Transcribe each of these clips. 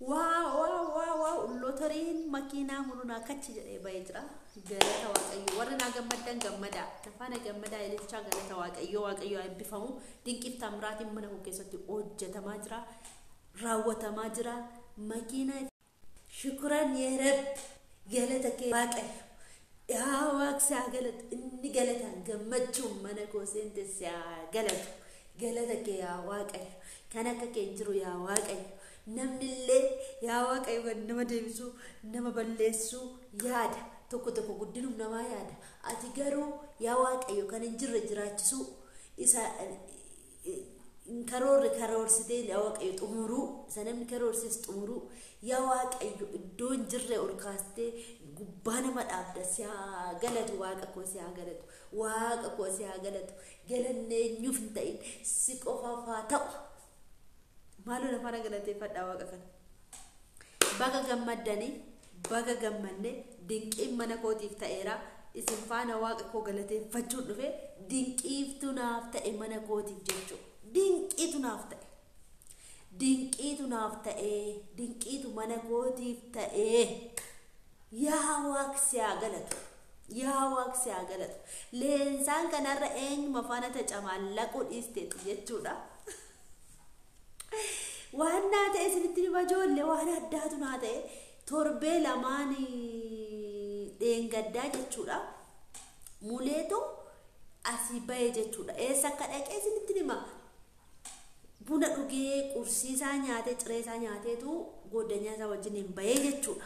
Wow, wow, wow, wow! Lotoriin makiinaa Mulunaa kachi jedhee bahee jira. Galata Waaqayyo. Warri naa gammaddan gammadaa. Nafaana gammadaa, ililchaa. Galata Waaqayyo. Waaqayyo haa eebbifamu. Dinqiif taamiraatiin mana koo keessatti hojjetamaa jira. Raawwatamaa jira. Makiinaa, شكرا يا رب, galata kee Waaqayyo. Yaa Waaqni si haa galatu. Inni galataan gammachuun mana koo seente si haa galatu. Galata kee yaa Waaqayyo. Kan akka kee hin jiru yaa Waaqayyo. Namni illee yaa Waaqayyo kan nama deebisuu, nama balleessuu yaada. Tokko tokko guddinuuf namaa yaada. Ati garuu yaa Waaqayyo kan hin jirre jiraachisuu, isa karoorre karoorsitee yaa Waaqayyo xumuruu, isa namni karoorsis xumuruu, yaa Waaqayyo iddoo hin jirre ol kaastee gubbaa nama dhaabda. Si haa galatu, Waaqa koo, si haa galatu, Waaqa koo, si haa galatu. Galanne eenyuuf hin ta'in, si qofaaf haa ta'u. Maaloo lafaana galateeffadhaa Waaqa kana. Baga gammaddanii, baga gammanne. Dinqiin mana kootiif ta'eera. Isin faana Waaqa koo galateeffachuun dhufe. Dinqiiftu naaf ta'e mana kootiif jechuudha. Dinqiitu naaf ta'e. Dinqiitu naaf ta'e. Dinqiitu mana kootiif ta'e. Yaa Waaqni si haa galatu. Yaa Waaqni si haa galatu. Leensaan kanarra eenyuma faana tacamaallaquu dhiisteetti jechuudha. Waan naa ta'e isinitti hima ijoollee, waan addaatu naa ta'e. Torbee lamaan dheengaddaa jechuudha. Muleetu asii bahee jechuudha. Eessa akka dhaqee isinitti hima. Buna dhugee, qursiisaa nyaatee, cireesaa nyaateetu goddanyaa isaa wajjin hin bahee jechuudha.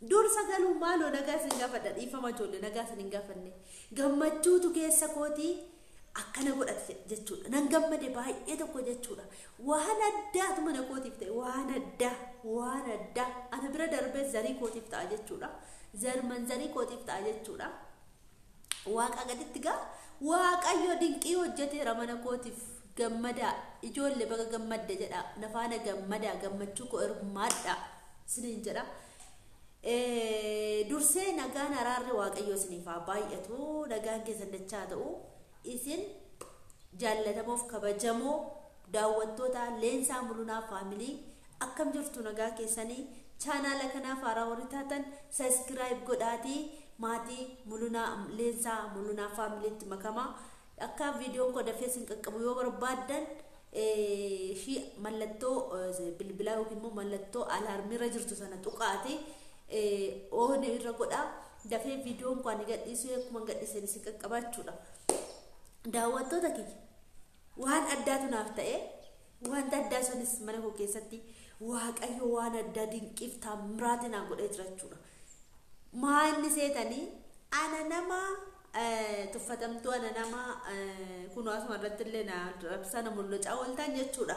Dursa galuu maaloo nagaa isin gaafadha. Dhiifama ijoollee, nagaa isin hin gaafanne. Gammachuutu keessa kootii akkana godhate jechuudha. Nan gammade baay'ee tokko jechuudha. Waan addaatu mana kootiif ta'e, waan addaa, waan addaa. Ana bira darbee zarii kootiif ta'a jechuudha. Zarman zarii kootiif ta'a jechuudha. Waaqa gaditti gaa Waaqayyo dinqii hojjeteera mana kootiif. Gammadaa ijoollee, baga gammadde jedha. Nafaana gammadaa, gammachuu koo hirmaadha isiniin jedha. Dursee nagaan, araarri Waaqayyo isiniif haa baay'atu. Nagaan keessan dachaa ta'u. Isin jaallatamoof kabajamoo daawwattoota Leensaa Mulunaa Family, akkam jirtu? Nagaa keessanii? Chaanaala kanaaf haaraa warri taatan subscribe godhaatii maatii Mulunaa, Leensaa Mulunaa Familytti makamaa. Akka viidiyoon koo dafee isin qaqqabu yoo barbaaddan, ishii mallattoo bilbilaa yookiin immoo mallattoo alarmiirra jirtu sana tuqaati on irra godhaa. Dafee viidiyoon koo ani gadhiisu akkuma gadhiisan isin qaqqabachuudha. Daawwattoota kiyya, waan addaatu naaf ta'e. Wanta addaa sunis mana koo keessatti Waaqayyo waan addaa dinqiif taamiraati naa godhee jira jechuudha. Maa inni seetanii, ana nama tuffatamtuu, ana nama kunoo asuma irratti illee na rabsana mul'acaa ooltan jechuudha.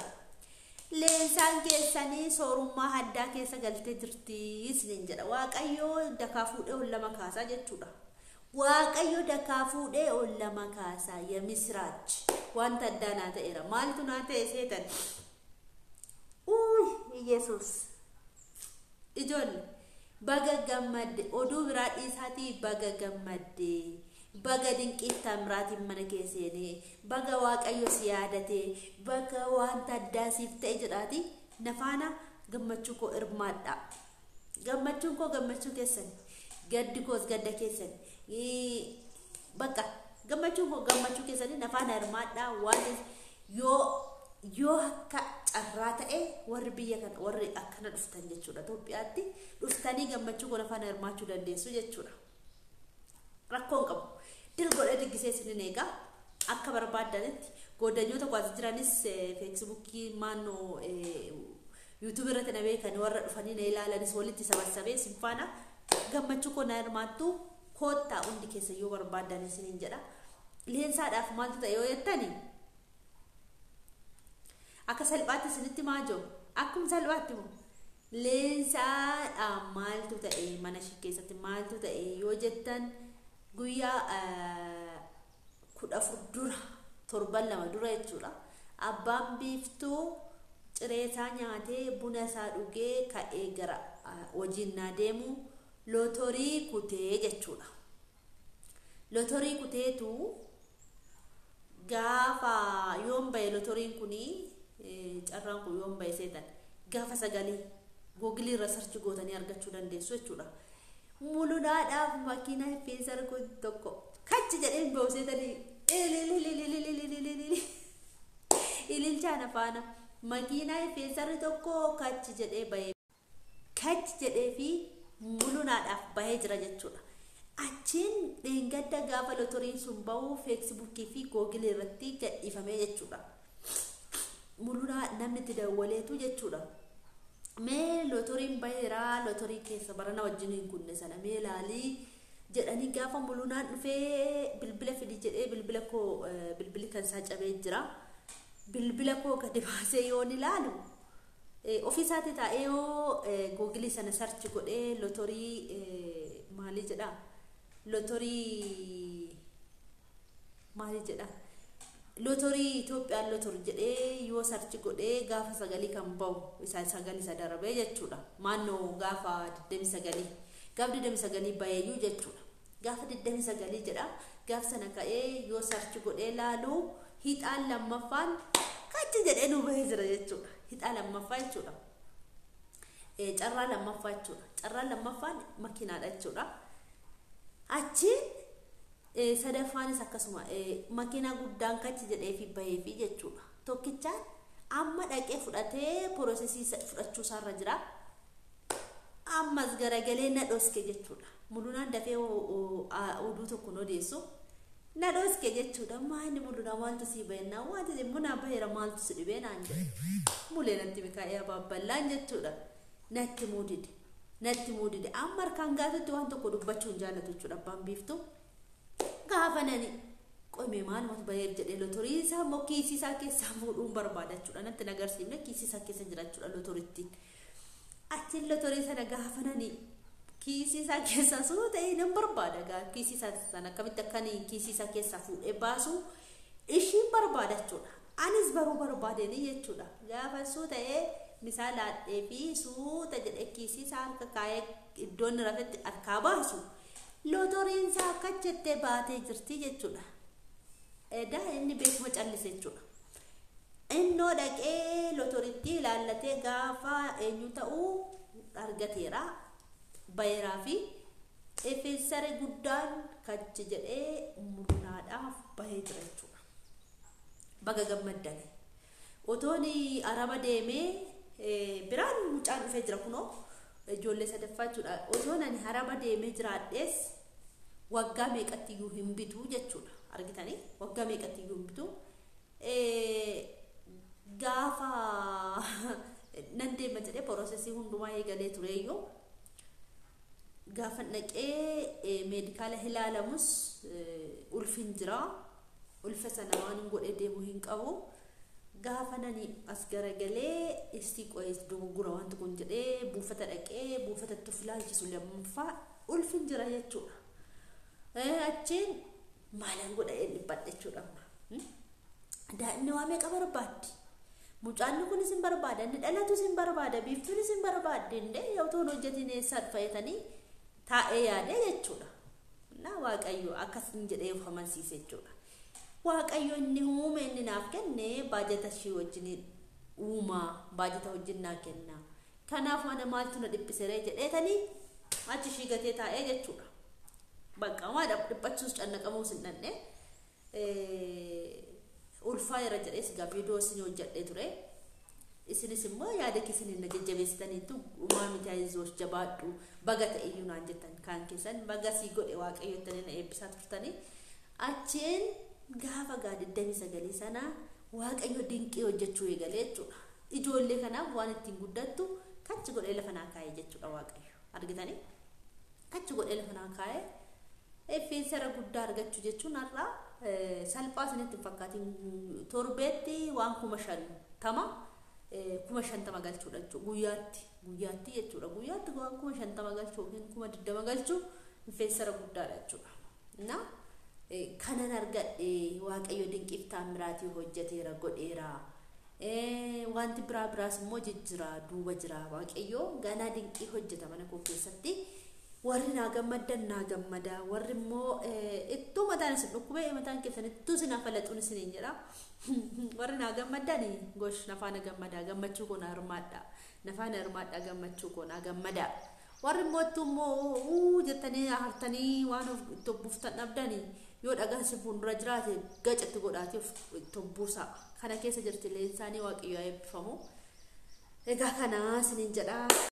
Leensaan keessanii soorummaa addaa keessa galtee jirti isiniin jedha. Waaqayyo dakaa fuudhee ol lama kaasaa jechuudha. Waaqayyo dakaa fuudhee ol lama kaasaa, የምስራች. Wanta addaa naa ta'eera. Maaltu naa ta'e seetan? Uy, Yesuus. Ijoollee, baga gammadde. Oduu biraa dhiisaatii baga gammadde. Baga dinqiif taamiraatiin mana kee seenee, baga Waaqayyo si yaadatee, baga wanta addaa siif ta'e jedhaati nafaana gammachuu koo hirmaadha. Gammachuun koo gammachuu keessani. Gaddi koos gadda keessani. Bakka gammachuun koo gammachuu keessani, nafaana hirmaadhaa. Waan yoo akka carraa ta'e warri biyya kana, warri akkana dhuftan jechuudha, Itoophiyaatti dhuftanii gammachuu koo nafaana hirmaachuu dandeessu jechuudha. Rakkoon qabu. Dil godhee diggisee isinin eegaa. Akka barbaaddanitti goddanyoota kwaas jiranis, Facebookii maannoo YouTube irratti na beekan, warra dhufanii na ilaalanis walitti sabassabee isin faana gammachuu koo na hirmaattu. Koottaa hundi keessa yoo barbaaddan isiniin jedha. Leensaadhaaf maaltu ta'e yoo jettani, akka salphaatti isinitti maajo, akkuma salphaatti moo leensaadhaan maaltu ta'e, mana ishee keessatti maaltu ta'e yoo jettan, guyyaa 14 dura, torban 2 dura jechuudha. Abbaan Biiftuu ciree isaa nyaatee, buna isaa dhugee ka'ee gara hojiin naa deemu lootorii kutee jechuudha. Lootorii kuteetu gaafa yoom bahe lootoriin kunii, carraan kun yoom bahe seetan? Gaafa 9 Googilii irra search gootanii argachuu dandeessu jechuudha. Mulunaadhaaf makiinaa effeensara kun tokko kachi jedheen booseetanii ililchaan afaana makiinaa effeensarri tokko kachi jedhee bahee kachi jedhee fi mulunaadhaaf bahee jira jechuudha. Achiin dheengadda gaafa lotoriin sun bahu feesbuukii fi googilii irratti gadhiifamee jechuudha. Mulunaa namni itti dawwaleetu jechuudha. Mee lotoriin baheeraa, lotorii keessa barana wajjin hin kunne sana mee ilaalii jedhanii gaafa mulunaan dhufee bilbila fidi jedhee bilbila koo, bilbilli kan isaa cabee jira. Bilbila koo gadi baasee yoon ilaalu ofii isaatii taa'ee yoo googilii sana search godhee lotorii maalii jedhaa, lotorii maalii jedhaa, lotorii Itoophiyaan lotorii jedhee yoo search godhee gaafa 9 kan bahu isa 9 isa darbee jechuudha. Maannoo gaafa 29, gaafa 29 baheeyyuu jechuudha. Gaafa 29 jedha. Gaafa sana ka'ee yoo search godhee laalu hixaan lammaffaan kachi jedhee nu bahee jira jechuudha. Hixaa lammaffaa jechuudha. Carraa lammaffaa jechuudha. Carraa lammaffaan makiinaadha jechuudha. Achiin sadaffaanis akkasuma makiinaa guddaan kachi jedhee fi bahee fi jechuudha. Tokkichaan amma dhaqee fudhatee process fudhachuu isaarra jira. Ammas garagalee na dhoske jechuudha. Mulunaan dafee oduu tokko hin odeessu. Na dhoske jechuudha. Maali mulunaa, maaltu sii bahennaa, wanti munaa baheera, maaltu si dhibee naan jedhe. Mulee natti mikaa'ee abaabballaan jechuudha. Natti muudide. Natti muudide. Amma harkaan gaatutti waan tokko dubbachuu hin jaallatu jechuudha abbaan biiftuu. Gaafa nani qomee maalumatu baheef jedhee lotorii isaa immoo kiisii isaa keessaa fuudhuun barbaada jechuudha. Natti hin agarsiifne, kiisii isaa keessa jira jechuudha lotorittiin. Achiin lotorii sana gaafa nani kiisii isaa keessaa suu ta'ee nan barbaada gaa kiisii isaa sana akkamitti akkanii kiisii isaa keessaa fuudhee baasu ishiin barbaada jechuudha. Anis baruu barbaadeni jechuudha. Gaafa suu ta'ee misaa laadhee fi suuta jedhee kiisii isaa harka kaayee iddoo inni rafetti harkaa baasu. Lotoriin isaa akka jettee baatee jirti jechuudha. Edaa inni beekuma callise jechuudha. Innoo dhaqee lotoritti ilaallatee gaafa eenyu ta'uu argateera. Bayeeraa fi effeensarri guddaan kachi jedhee murnaadhaaf bahee jira jechuudha. Baga gammaddani. Otoon araba deemee biraan mucaan dhufee jira kunoo ijoollee sadaffaa jechuudha. Otoon ani araba deemee jiraadhees waggaa meeqatti iyyuu hin bitu jechuudha. Argitanii, waggaa meeqatti iyyuu hin bitu. Gaafa nan deema jedhee process hundumaa eegalee tureeyyuu gaafa dhaqee medical ilaalamus ulfin jira. Ulfa sana waan hin godhee deemuu hin qabu. Gaafa nani as garagalee istii qo'ee dogoggora wanti kun jedhee buufata dhaqee buufatatti of ilaalchisu lammaffaa ulfin jira jechuudha. Achiin maalan godha dhiphadhe jechuudha. Daa'imni waa meeqa barbaaddi? Mucaan kunis hin barbaada, inni dhalatus hin barbaada, biiftuunis hin barbaadde, indee otoo hin hojjetin eessaa dhufa taa'ee yaadee jechuudha. Na Waaqayyo akkas hin jedhee of amansiise jechuudha. Waaqayyo inni uume, inni naaf kenne baajata ishii wajjin uumaa, baajata wajjin naa kenna. Kanaaf mana maaltu na dhiphisere jedheetanii achi ishii gatee taa'ee jechuudha. Bakka waa dhiphachuus cannaqamuus hin dhanne. Ulfaa jira jedhee sigaa viidiyoo isin hojjedhee ture. Isinis immoo yaada keessaniin na jajjabeessitaniitu uumaa miti, ayizoosh, jabaadhu, baga ta'e iyyuu naan jettan, kaan keessan baga sii godhe Waaqayyo jettanii na eebbisaa turtanii. Achiin gaafa gaa 29 sana Waaqayyo dinqii hojjechuu eegalee jechuudha. Ijoollee kanaaf waan ittiin guddattu kachi godhee lafa naa kaa'ee jechuudha Waaqayyo. Argitanii? Kachi godhee lafa naa kaa'ee effeensara guddaa argachuu jechuun har'a salphaa isinitti hin fakkaatin, torbeetti waan 50,000, 50,000 galchuudha jechuudha guyyaatti, guyyaatti jechuudha, guyyaatti waan 50,000 galchuu yookiin 20,000 galchuu infeensara guddaadha jechuudha. Na kanan argadhe Waaqayyo dinqiif taamiraatii hojjeteera, godheera. Wanti biraa biraas immoo jijjira duuba jira, Waaqayyo ganaa dinqii hojjeta mana koo keessatti. Warri naa gammaddan naa gammadaa, warri immoo ittuu mataan isin dhukkubee mataan keessan ittuu isin hafalaxuun isiniin jedha. Warri naa gammaddan gosh nafaana gammadaa, gammachuu koo naa hirmaadhaa, nafaana hirmaadhaa, gammachuu koo naa gammadaa. Warri immoo ittuu immoo uu jettanii hartanii waan of itti buuftan dhabdanii, yoo dhagaan isin fuuldura jiraate gacatti godhaatee of itti buusa. Kana keessa jirti Leensaanii. Waaqayyo haa eebbifamu. Egaa kana isiniin jedha.